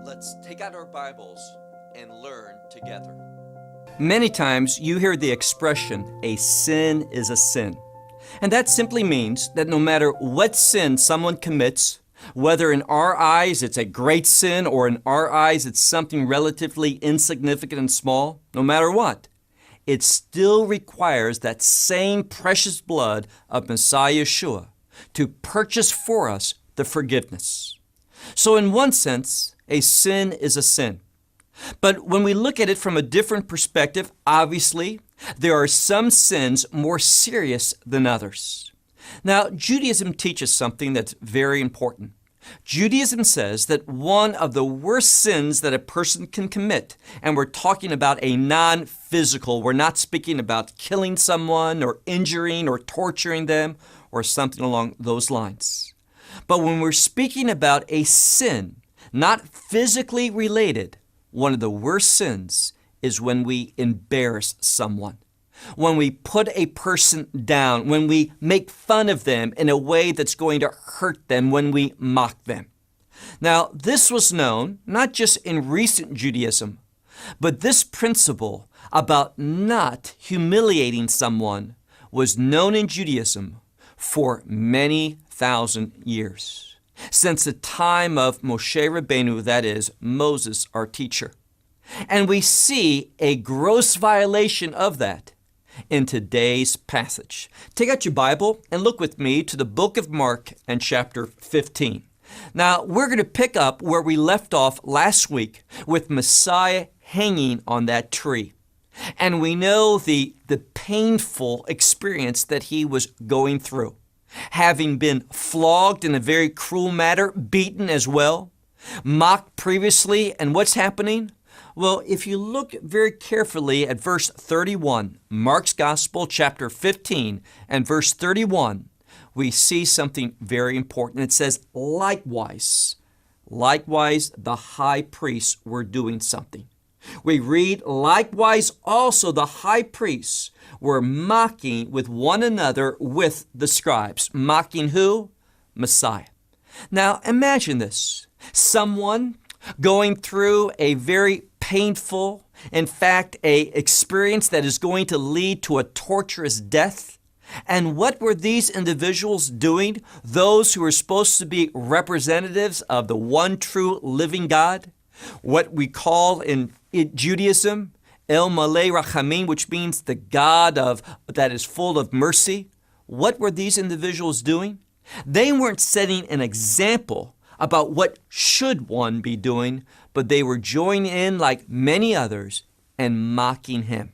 Let's take out our Bibles and learn together. Many times you hear the expression, a sin is a sin. And that simply means that no matter what sin someone commits, whether in our eyes it's a great sin or in our eyes it's something relatively insignificant and small, no matter what, it still requires that same precious blood of Messiah Yeshua to purchase for us the forgiveness. So in one sense, a sin is a sin. But when we look at it from a different perspective, obviously, there are some sins more serious than others. Now, Judaism teaches something that's very important. Judaism says that one of the worst sins that a person can commit, and we're talking about a non-physical, we're not speaking about killing someone or injuring or torturing them or something along those lines. But when we're speaking about a sin, not physically related, one of the worst sins is when we embarrass someone, when we put a person down, when we make fun of them in a way that's going to hurt them, when we mock them. Now, this was known not just in recent Judaism, but this principle about not humiliating someone was known in Judaism for many thousand years. Since the time of Moshe Rabbeinu, that is, Moses, our teacher. And we see a gross violation of that in today's passage. Take out your Bible and look with me to the book of Mark and chapter 15. Now, we're going to pick up where we left off last week with Messiah hanging on that tree. And we know the painful experience that he was going through. Having been flogged in a very cruel manner, beaten as well, mocked previously, and what's happening? Well, if you look very carefully at verse 31, Mark's Gospel, chapter 15, and verse 31, we see something very important. It says, likewise, the high priests were doing something. We read, likewise also the high priests were mocking with one another with the scribes. Mocking who? Messiah. Now imagine this. Someone going through a very painful, in fact, a experience that is going to lead to a torturous death. And what were these individuals doing? Those who were supposed to be representatives of the one true living God? What we call in Judaism, El Malei Rachamim, which means the God that is full of mercy. What were these individuals doing? They weren't setting an example about what should one be doing, but they were joining in like many others and mocking him.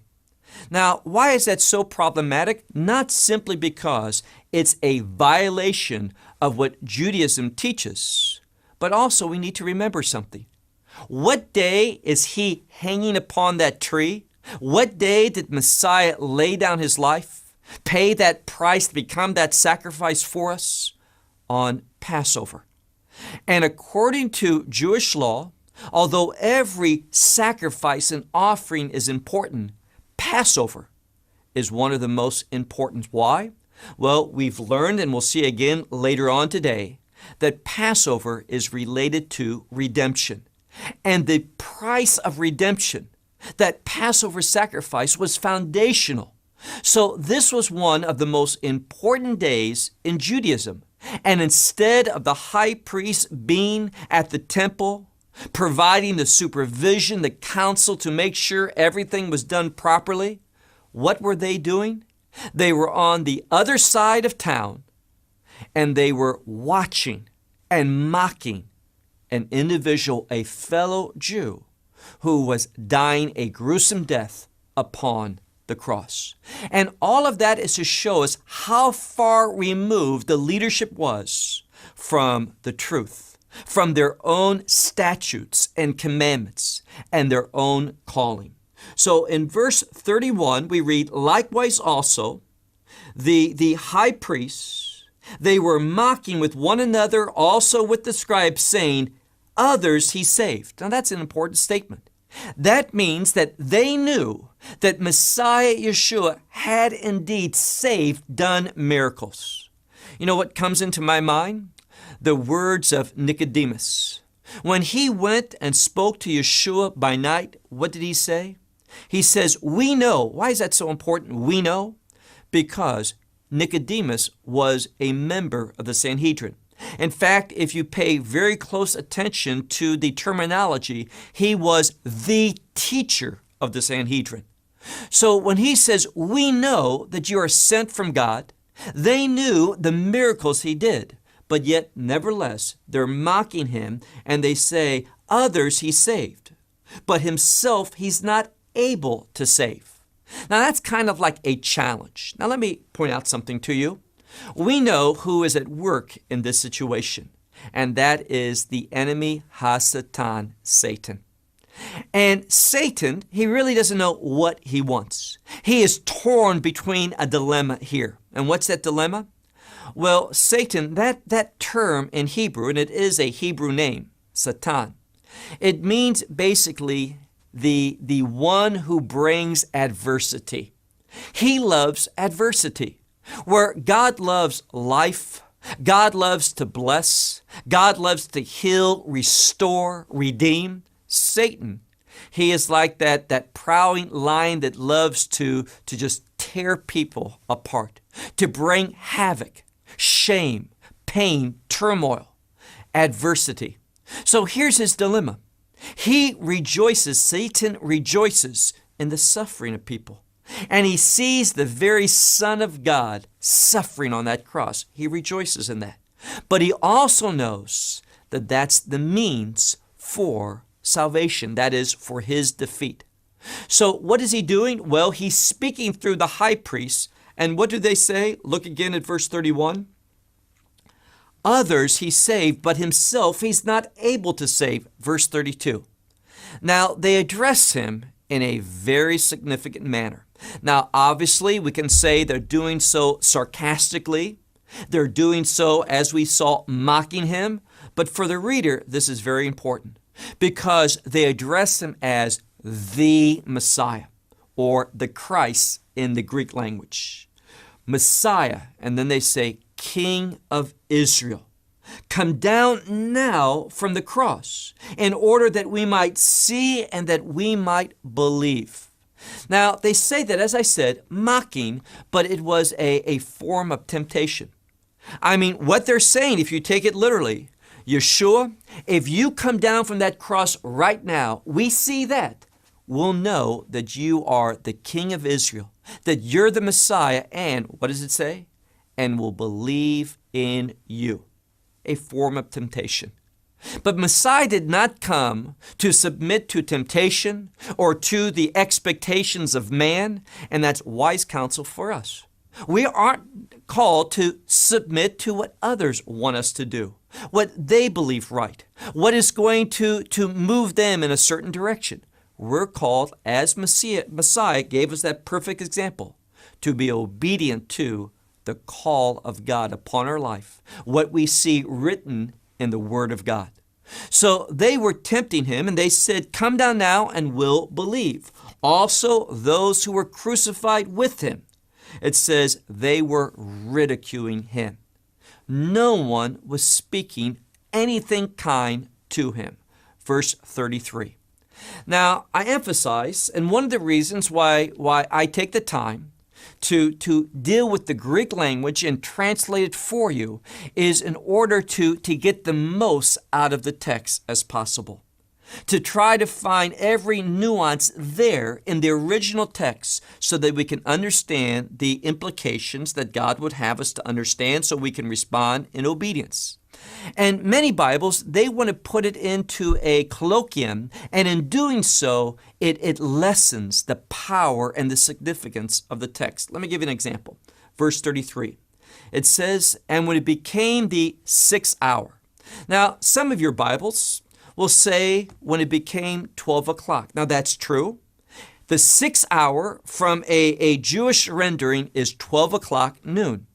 Now, why is that so problematic? Not simply because it's a violation of what Judaism teaches, but also we need to remember something. What day is he hanging upon that tree? What day did Messiah lay down his life, pay that price to become that sacrifice for us? On Passover. And according to Jewish law, although every sacrifice and offering is important, Passover is one of the most important. Why? Well, we've learned, and we'll see again later on today, that Passover is related to redemption. And the price of redemption, that Passover sacrifice, was foundational. So this was one of the most important days in Judaism. And instead of the high priest being at the temple, providing the supervision, the counsel to make sure everything was done properly, what were they doing? They were on the other side of town, and they were watching and mocking an individual, a fellow Jew, who was dying a gruesome death upon the cross. And all of that is to show us how far removed the leadership was from the truth, from their own statutes and commandments and their own calling. So in verse 31, we read, likewise also, the high priests, they were mocking with one another, also with the scribes, saying, others he saved. Now that's an important statement. That means that they knew that Messiah Yeshua had indeed saved, done miracles. You know what comes into my mind? The words of Nicodemus, When he went and spoke to Yeshua by night, what did he say? He says, we know. Why is that so important? We know because Nicodemus was a member of the Sanhedrin. In fact, if you pay very close attention to the terminology, he was the teacher of the Sanhedrin. So when he says, we know that you are sent from God, they knew the miracles he did, but yet nevertheless, they're mocking him and they say, others he saved, but himself he's not able to save. Now that's kind of like a challenge. Now let me point out something to you. We know who is at work in this situation, and that is the enemy Hasatan, Satan. And Satan, he really doesn't know what he wants. He is torn between a dilemma here. And what's that dilemma? Well, Satan, that term in Hebrew, and it is a Hebrew name, Satan, it means basically the one who brings adversity. He loves adversity. Where God loves life, God loves to bless, God loves to heal, restore, redeem. Satan, he is like that prowling lion that loves to just tear people apart, to bring havoc, shame, pain, turmoil, adversity. So here's his dilemma. He rejoices, Satan rejoices in the suffering of people. And he sees the very Son of God suffering on that cross. He rejoices in that. But he also knows that that's the means for salvation, that is, for his defeat. So what is he doing? Well, he's speaking through the high priest. And what do they say? Look again at verse 31. Others he saved, but himself he's not able to save. Verse 32. Now they address him in a very significant manner. Now, obviously, we can say they're doing so sarcastically. They're doing so, as we saw, mocking him. But for the reader, this is very important because they address him as the Messiah or the Christ in the Greek language. Messiah, and then they say, King of Israel. Come down now from the cross in order that we might see and that we might believe. Now, they say that, as I said, mocking, but it was a form of temptation. I mean, what they're saying, if you take it literally, Yeshua, if you come down from that cross right now, we see that, we'll know that you are the King of Israel, that you're the Messiah, and what does it say? And will believe in you. A form of temptation. But Messiah did not come to submit to temptation or to the expectations of man, and that's wise counsel for us. We aren't called to submit to what others want us to do, what they believe right, what is going to move them in a certain direction. We're called, as Messiah gave us that perfect example, to be obedient to the call of God upon our life, what we see written in the Word of God. So they were tempting him and they said, come down now and we'll believe. Also, those who were crucified with him, it says they were ridiculing him. No one was speaking anything kind to him. Verse 33. Now, I emphasize, and one of the reasons why I take the time to deal with the Greek language and translate it for you is in order to get the most out of the text as possible. To try to find every nuance there in the original text so that we can understand the implications that God would have us to understand so we can respond in obedience. And many Bibles, they want to put it into a colloquium, and in doing so, it lessens the power and the significance of the text. Let me give you an example. Verse 33. It says, and when it became the 6th hour. Now, some of your Bibles will say when it became 12 o'clock. Now, that's true. The 6th hour from a Jewish rendering is 12 o'clock noon.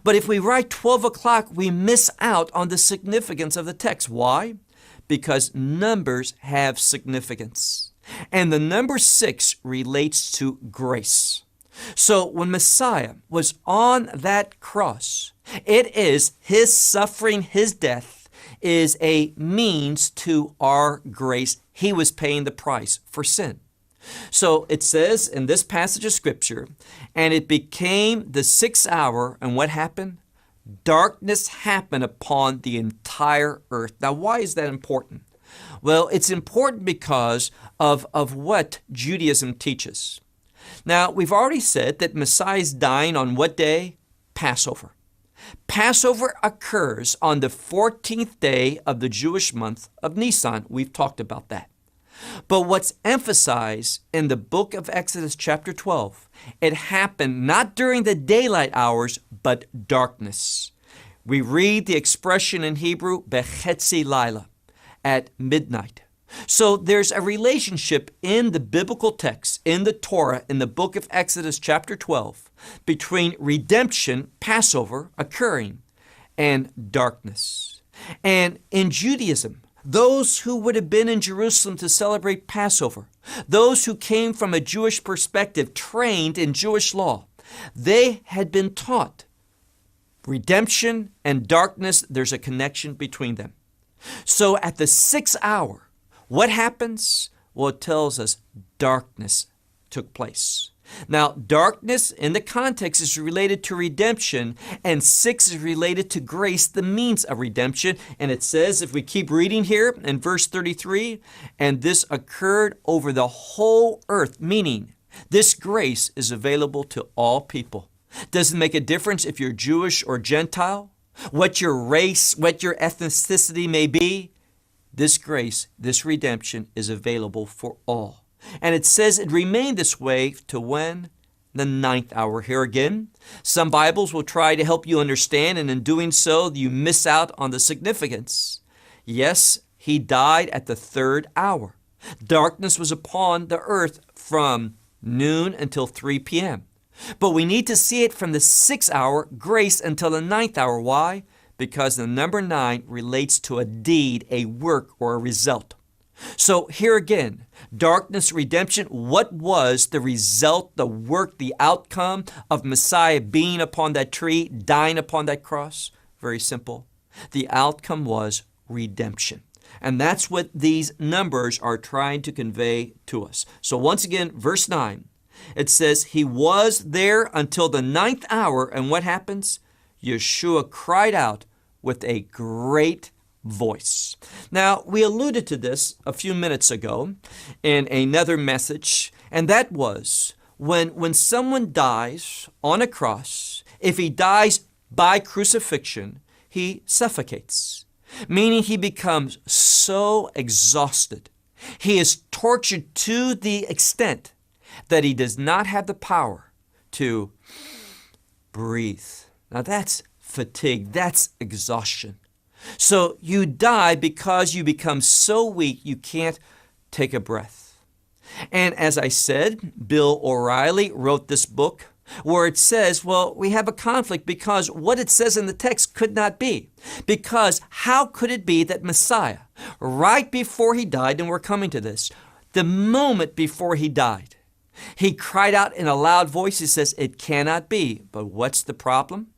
But if we write 12 o'clock, we miss out on the significance of the text. Why? Because numbers have significance. And the number 6 relates to grace. So when Messiah was on that cross, it is his suffering, his death, is a means to our grace. He was paying the price for sin. So it says in this passage of Scripture, and it became the 6th hour, and what happened? Darkness happened upon the entire earth. Now, why is that important? Well, it's important because of what Judaism teaches. Now, we've already said that Messiah is dying on what day? Passover. Passover occurs on the 14th day of the Jewish month of Nisan. We've talked about that. But what's emphasized in the book of Exodus chapter 12, it happened not during the daylight hours, but darkness. We read the expression in Hebrew, bechetzi laila, at midnight. So there's a relationship in the biblical text, in the Torah, in the book of Exodus chapter 12, between redemption, Passover, occurring, and darkness. And in Judaism, those who would have been in Jerusalem to celebrate Passover, those who came from a Jewish perspective, trained in Jewish law, they had been taught redemption and darkness, there's a connection between them. So at the 6th hour, what happens? Well, it tells us darkness took place. Now, darkness in the context is related to redemption, and 6 is related to grace, the means of redemption. And it says, if we keep reading here in verse 33, and this occurred over the whole earth, meaning this grace is available to all people. Doesn't make a difference if you're Jewish or Gentile, what your race, what your ethnicity may be. This grace, this redemption is available for all. And it says it remained this way to when? The 9th hour. Here again, some Bibles will try to help you understand, and in doing so, you miss out on the significance. Yes, he died at the 3rd hour. Darkness was upon the earth from noon until 3 p.m. But we need to see it from the 6th hour, grace, until the 9th hour. Why? Because the number 9 relates to a deed, a work, or a result. So here again, darkness, redemption, what was the result, the work, the outcome of Messiah being upon that tree, dying upon that cross? Very simple. The outcome was redemption. And that's what these numbers are trying to convey to us. So once again, verse 9, it says, he was there until the 9th hour, and what happens? Yeshua cried out with a great voice. Now, we alluded to this a few minutes ago in another message, and that was when someone dies on a cross, if he dies by crucifixion, he suffocates, meaning he becomes so exhausted. He is tortured to the extent that he does not have the power to breathe. Now, that's fatigue, that's exhaustion. So you die because you become so weak you can't take a breath. And as I said, Bill O'Reilly wrote this book where it says, well, we have a conflict because what it says in the text could not be. Because how could it be that Messiah, right before he died, and we're coming to this, the moment before he died, he cried out in a loud voice, he says, it cannot be. But what's the problem?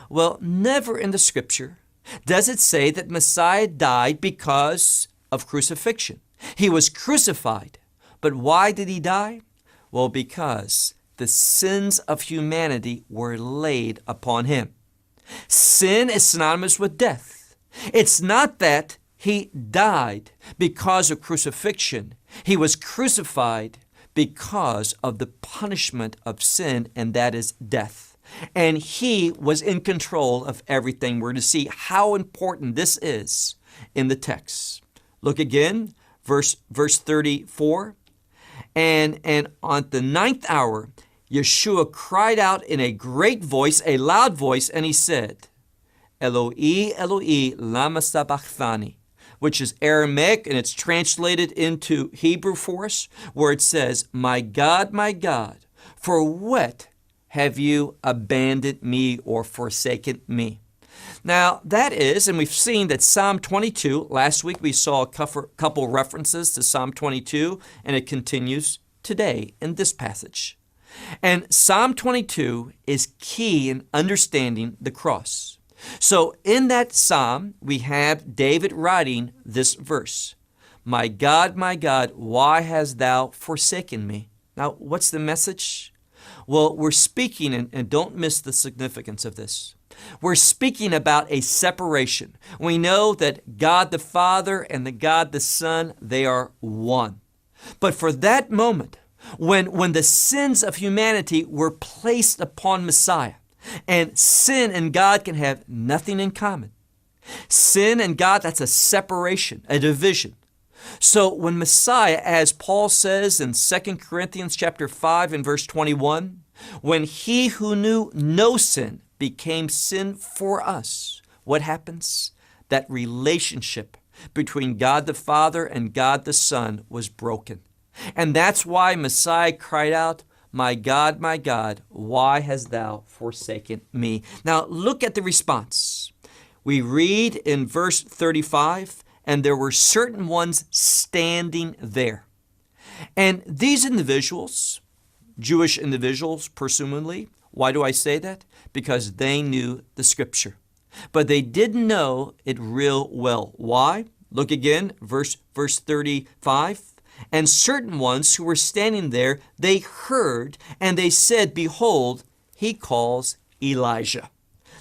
Well, never in the Scripture does it say that Messiah died because of crucifixion. He was crucified. But why did he die? Well, because the sins of humanity were laid upon him. Sin is synonymous with death. It's not that he died because of crucifixion. He was crucified because of the punishment of sin, and that is death. And he was in control of everything. We're to see how important this is in the text. Look again, verse 34. And on the 9th hour, Yeshua cried out in a great voice, a loud voice, and he said, Eloi, Eloi, lama sabachthani, which is Aramaic, and it's translated into Hebrew for us, where it says, my God, for what have you abandoned me or forsaken me? Now, that is, and we've seen that Psalm 22, last week we saw a couple references to Psalm 22, and it continues today in this passage. And Psalm 22 is key in understanding the cross. So in that psalm, we have David writing this verse, my God, why hast thou forsaken me? Now, what's the message? Well, we're speaking, and don't miss the significance of this. We're speaking about a separation. We know that God the Father and the God the Son, they are one. But for that moment, when the sins of humanity were placed upon Messiah, and sin and God can have nothing in common. Sin and God, that's a separation, a division. So when Messiah, as Paul says in 2 Corinthians chapter 5 and verse 21, when he who knew no sin became sin for us, what happens? That relationship between God the Father and God the Son was broken. And that's why Messiah cried out, my God, why hast thou forsaken me? Now look at the response. We read in verse 35, and there were certain ones standing there. And these individuals, Jewish individuals, presumably, why do I say that? Because they knew the Scripture. But they didn't know it real well. Why? Look again, verse 35. And certain ones who were standing there, they heard, and they said, behold, he calls Elijah.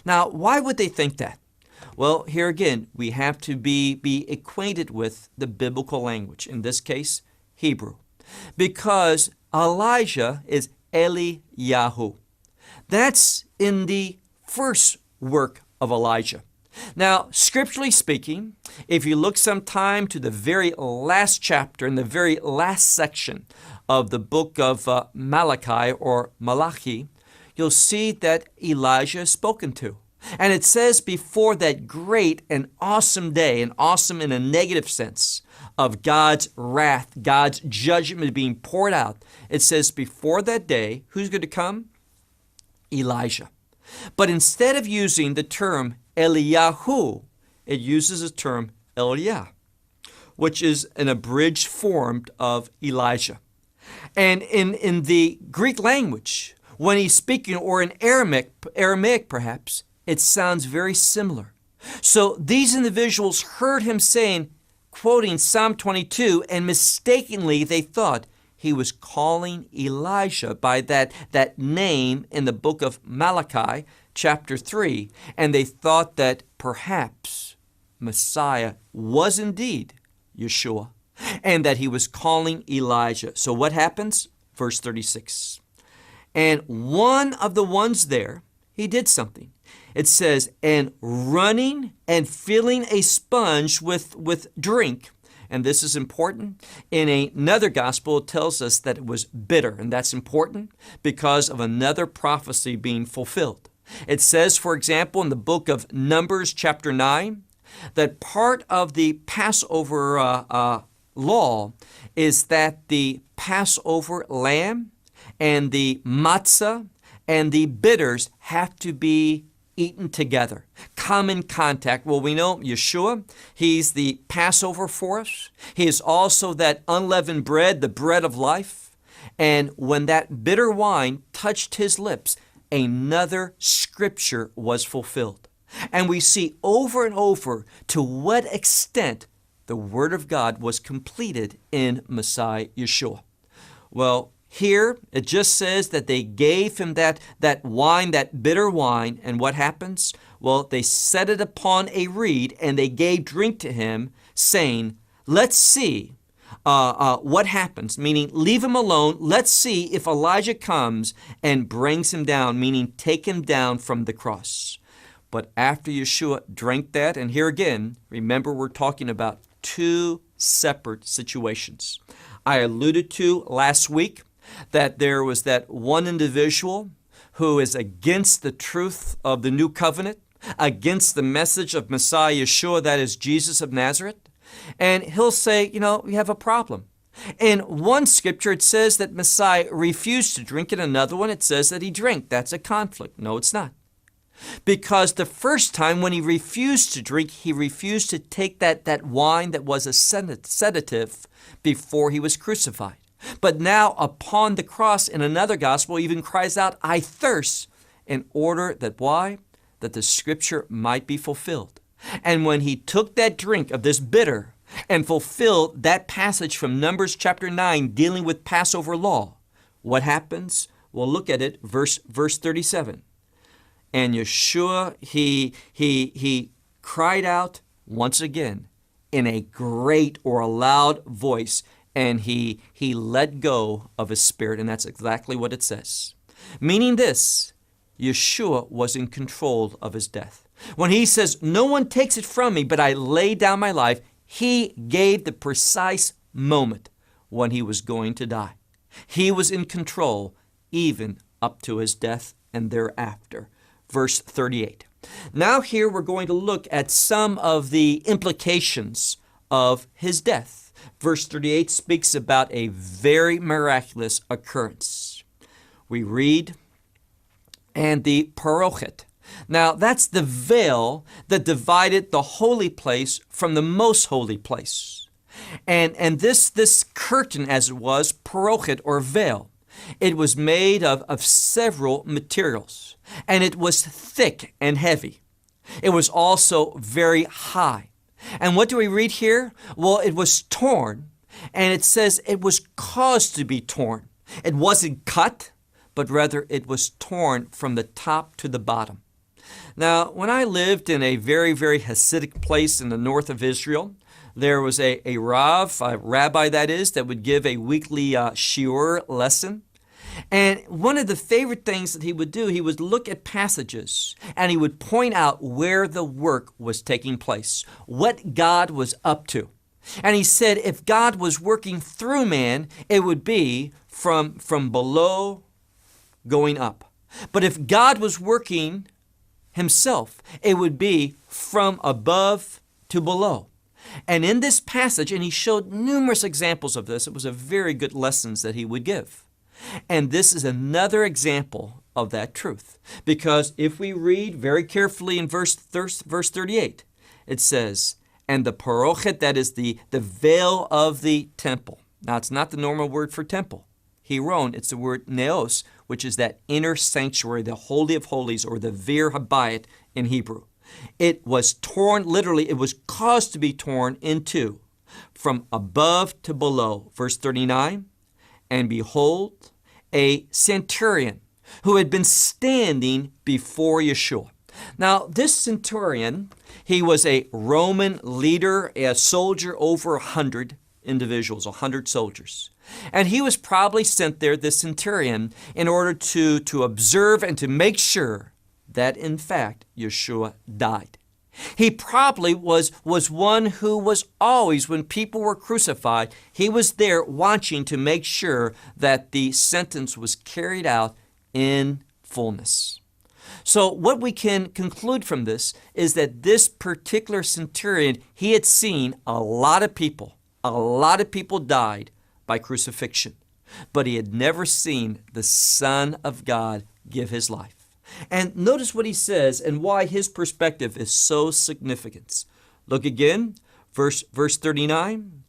Now, why would they think that? Well, here again, we have to be acquainted with the biblical language, in this case, Hebrew. Because Elijah is Eliyahu. That's in the first work of Elijah. Now, scripturally speaking, if you look sometime to the very last chapter, in the very last section of the book of Malachi or Malachi, you'll see that Elijah is spoken to. And it says before that great and awesome day, and awesome in a negative sense, of God's wrath, God's judgment being poured out, it says before that day, who's going to come? Elijah. But instead of using the term Eliyahu, it uses the term Eliah, which is an abridged form of Elijah. And in the Greek language, when he's speaking, or in Aramaic perhaps, it sounds very similar. So these individuals heard him saying, quoting Psalm 22, and mistakenly they thought he was calling Elijah by that name in the book of Malachi, chapter 3, and they thought that perhaps Messiah was indeed Yeshua, and that he was calling Elijah. So what happens? Verse 36. And one of the ones there, he did something. It says, and running and filling a sponge with drink. And this is important. In another gospel, it tells us that it was bitter. And that's important because of another prophecy being fulfilled. It says, for example, in the book of Numbers chapter 9, that part of the Passover law is that the Passover lamb and the matzah and the bitters have to be eaten together, come in contact. Well, we know Yeshua, he's the Passover for us. He is also that unleavened bread, the bread of life. And when that bitter wine touched his lips, another scripture was fulfilled. And we see over and over to what extent the Word of God was completed in Messiah Yeshua. Well, here it just says that they gave him that wine, that bitter wine, and what happens? Well, they set it upon a reed and they gave drink to him, saying, let's see what happens, meaning leave him alone. Let's see if Elijah comes and brings him down, meaning take him down from the cross. But after Yeshua drank that, and here again, remember we're talking about two separate situations. I alluded to last week that there was that one individual who is against the truth of the new covenant, against the message of Messiah Yeshua, that is Jesus of Nazareth. And he'll say, we have a problem. In one scripture, it says that Messiah refused to drink. In another one, it says that he drank. That's a conflict. No, it's not. Because the first time when he refused to drink, he refused to take that wine that was a sedative before he was crucified. But now upon the cross, in another gospel, he even cries out, I thirst, in order that why? that the scripture might be fulfilled. And when he took that drink of this bitter and fulfilled that passage from Numbers chapter 9 dealing with Passover law, what happens? Well, look at it, verse 37. And Yeshua, he cried out once again in a great or a loud voice, and he let go of his spirit. And that's exactly what it says. Meaning this, Yeshua was in control of his death. When he says, no one takes it from me, but I lay down my life, he gave the precise moment when he was going to die. He was in control even up to his death and thereafter. Verse 38. Now here we're going to look at some of the implications of his death. Verse 38 speaks about a very miraculous occurrence. We read, and the parochet. Now that's the veil that divided the holy place from the most holy place. And this curtain, as it was, parochet or veil, it was made of several materials, and it was thick and heavy. It was also very high. And what do we read here? Well, it was torn, and it says it was caused to be torn. It wasn't cut, but rather it was torn from the top to the bottom. Now, when I lived in a very, very Hasidic place in the north of Israel, there was a rabbi that would give a weekly shiur lesson. And one of the favorite things that he would do, he would look at passages and he would point out where the work was taking place, what God was up to. And he said if God was working through man, it would be from below going up. But if God was working himself, it would be from above to below. And in this passage, and he showed numerous examples of this, it was a very good lessons that he would give. And this is another example of that truth. Because if we read very carefully in verse 38, it says, and the parochet, that is the veil of the temple. Now, it's not the normal word for temple. Hiron, it's the word neos, which is that inner sanctuary, the Holy of Holies, or the Vir Habayit in Hebrew. It was torn, literally, it was caused to be torn in two, from above to below. Verse 39, and behold, a centurion who had been standing before Yeshua. Now, this centurion, he was a Roman leader, a soldier over 100 individuals, 100 soldiers. And he was probably sent there, this centurion, in order to observe and to make sure that, in fact, Yeshua died. He probably was one who was always, when people were crucified, he was there watching to make sure that the sentence was carried out in fullness. So what we can conclude from this is that this particular centurion, he had seen a lot of people died by crucifixion, but he had never seen the Son of God give his life. And notice what he says and why his perspective is so significant. Look again, verse 39.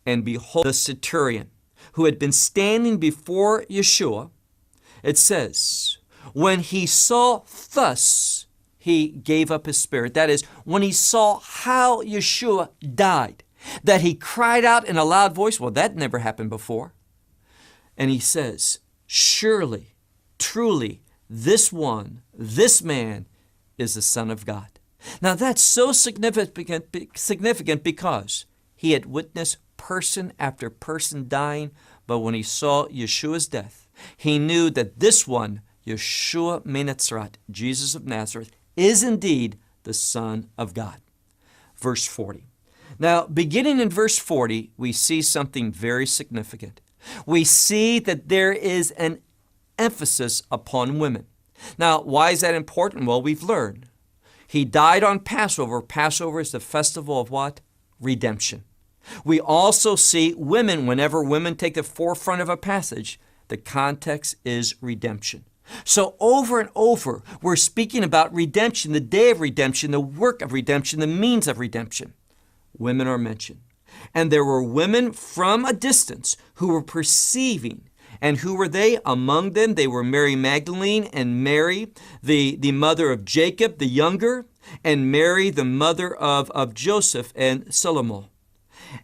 And behold, the centurion who had been standing before Yeshua, it says, when he saw thus, he gave up his spirit. That is, when he saw how Yeshua died, that he cried out in a loud voice. Well, that never happened before. And he says, surely, truly, this man is the Son of God. Now that's so significant because he had witnessed person after person dying, but when he saw Yeshua's death, he knew that this one, Yeshua Menatzrat, Jesus of Nazareth, is indeed the Son of God. Verse 40. Now, beginning in verse 40, we see something very significant. We see that there is an emphasis upon women. Now, why is that important? Well, we've learned. He died on Passover. Passover is the festival of what? Redemption. We also see women, whenever women take the forefront of a passage, the context is redemption. So over and over, we're speaking about redemption, the day of redemption, the work of redemption, the means of redemption. Women are mentioned. And there were women from a distance who were perceiving And who were they? Among them, they were Mary Magdalene and Mary, the mother of Jacob the younger, and Mary, the mother of Joseph and Salome.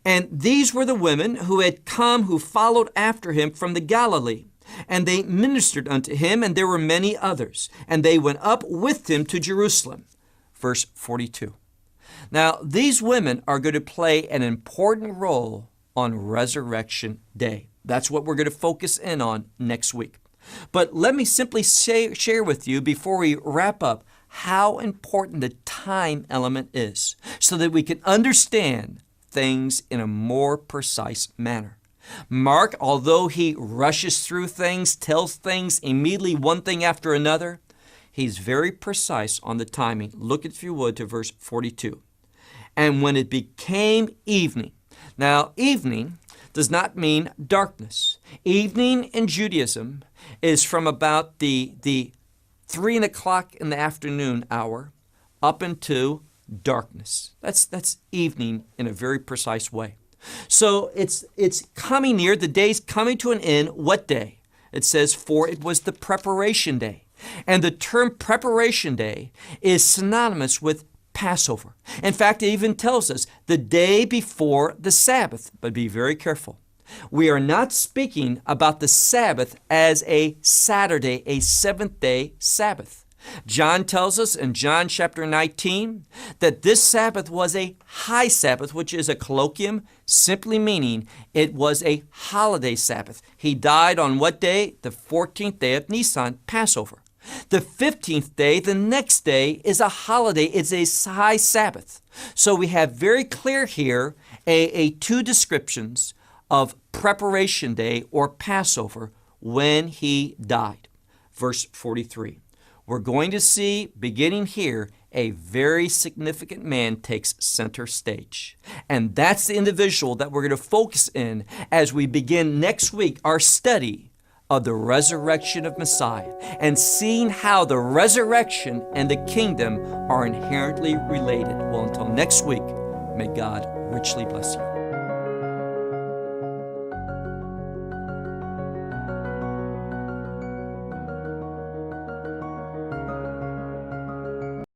And these were the women who had come, who followed after him from the Galilee. And they ministered unto him, and there were many others. And they went up with him to Jerusalem. Verse 42. Now, these women are going to play an important role on Resurrection Day. That's what we're going to focus in on next week. But let me simply share with you before we wrap up how important the time element is so that we can understand things in a more precise manner. Mark, although he rushes through things, tells things immediately one thing after another, he's very precise on the timing. Look, if you would, to verse 42. And when it became evening. Now, evening does not mean darkness. Evening in Judaism is from about the 3 o'clock in the afternoon hour up into darkness. That's evening in a very precise way. So it's coming near, the day's coming to an end. What day? It says, for it was the preparation day. And the term preparation day is synonymous with Passover. In fact, it even tells us the day before the Sabbath. But be very careful. We are not speaking about the Sabbath as a Saturday, a seventh-day Sabbath. John tells us in John chapter 19 that this Sabbath was a high Sabbath, which is a colloquium simply meaning it was a holiday Sabbath. He died on what day? The 14th day of Nisan, Passover. The 15th day, the next day, is a holiday. It's a high Sabbath. So we have very clear here two descriptions of preparation day or Passover when he died. Verse 43. We're going to see, beginning here, a very significant man takes center stage. And that's the individual that we're going to focus in as we begin next week our study of the resurrection of Messiah and seeing how the resurrection and the kingdom are inherently related. Well, until next week, may God richly bless you.